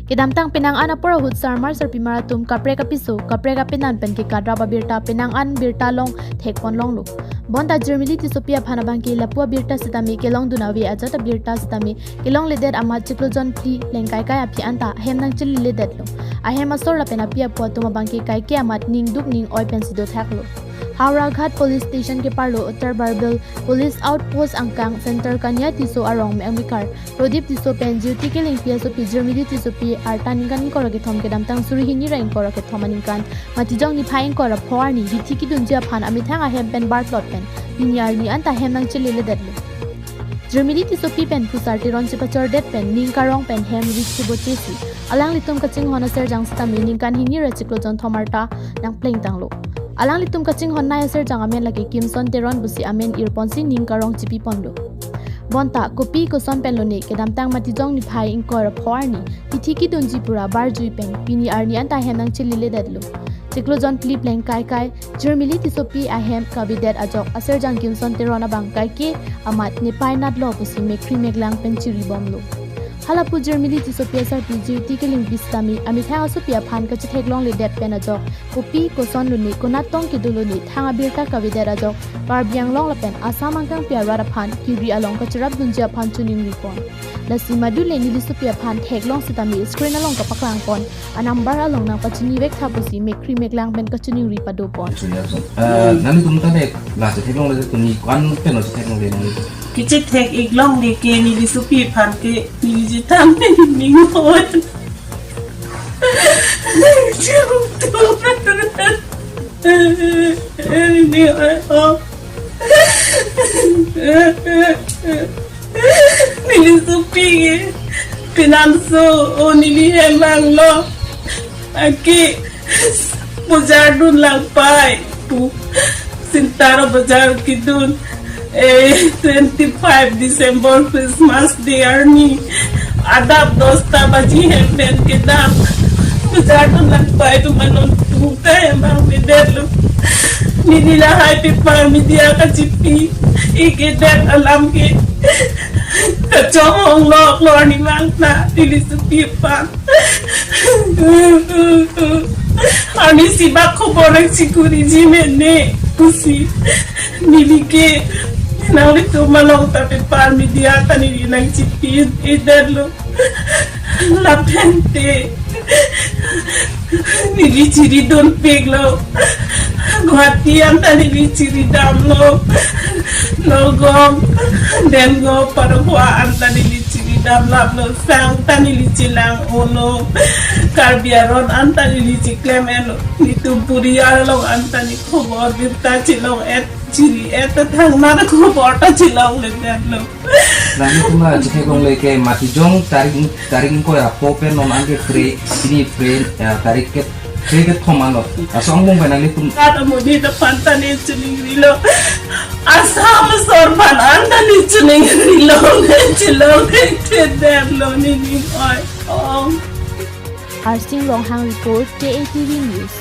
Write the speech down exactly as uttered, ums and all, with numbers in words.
Kedamtang penang an apor ahut sarmar sarpimar atum kaprek apiso, kaprek apenan pen kekadrap abirta penang an birta along thekpon longlo. Bonta Jirmili Tissopi aphan abangke lapu abirta sitame kelongdun ave ajat abirta sitame kelongledet amat chiklo jon phli plengkaikai aphi anta ahem nangcheleledetlo. Ahem asor lapen api apo atum abangke kaike amat ningduk ning-oi pensi dothaklo. Howraghat Police Station keparlo Uttar Barbel Police Outpost angkang Center Kanya Tisso arong mekar Prodip Tisso pen Jyoti Killingpi asopi Jirmili Tissopi arta ningkan ingkoi ra kethom kedamtang suri hini ra ingkoi ra kethom aningkan Matijong niphai ingkoi ra pho arni hithi kedunji aphan amethang ahem pen barplot pen pini arni anta ahem nangcheleledetlo. Jirmili Tissopi pen Phusar Teron chepachordet pen ning karong pen hem rik chebochesi alanglitum kachinghon aserjang sitame ningkan hini ra chiklo jon thom arta nangplengtanglo. Alanglitum kachinghon nai aserjang amen lake Kimson Teron pusi amen irponsi ning karong chipiponlo. Bonta kopi koson pen lone kedamtang Matijong niphai ingkoi ra pho arni hithi kedunji pura barjui pen pini arni anta ahem nangcheleledetlo. Chiklo jon phli plengkaikai Jirmili Tissopi ahem kavedet ajok aserjang Kimson Teron abang kaike amat nepai natlo pusi mekkri meklang pen chiribomlo. Halapu Jirmili Tissopi asarpi Jyoti Killingpi sitame amethang asopi aphan kachetheklongledet pen ajok kopi koson lone konat tong kedo lone thang abirta kavedet ajok Karbi Anglong lapen Assam angkangpi arat aphan kiri along kacherapdunji aphan chiningripon. Lasi madule neli sopi aphan theklong sitame screen along kapaklangpon anumber along nangpachinivek tha pusi mekkri meklang pen kachiningri padopon. Eh, nanglitum ta le la chetheklongle tumi ko-an pen lo chetheklongle nangli? Kechethek-ik longle ke neli sopi aphan ke neli chethan ning hoi. Neli sopi ke pinanso o neli hemang lo. Aki bojar dun lang pai pu. Sintaro bojar kedun. Eh, twenty-five December Christmas Day arni adap dosta baji hem pen kedam. Bojar dun lang pai pu, manon pu ta hem bangvedetlo. Neli lahai pepar media kachipi-ik-edet alam ke kachonghong lok lo arni vang ta neli sopi aphan. Arnisi bak khobor nangchikuriji mene pusi neli ke nanglitum along ta pepar media ta neli nangchipi-edetlo. Lapen te neli chiridunpiklo. Guwahati anta neli chiridamlo. Nagaon, Dengong, Parokwa anta neli chiridamlaplo. Sang ta neli chelang-olo. Karbi aron anta neli chiklem-etlo. Netum puri arlo anta ne khobor birta chelong-et, chiri-et ta thangnar khobor ta chelongledetlo. Nanglitum la chetheklongle ke Matijong tarik, tarik ingkoi ra pho pen non anke phre, pini phre, eh, tarik ke phre kethom anlo. Laso angbong pen nanglitum rat amoni ta aphan ta ne chiningrilo. Assam asor aphan anta ne chiningrilo, ne chelongledetlo neli hoi. Om. Arsing Ronghang report, K A T V News.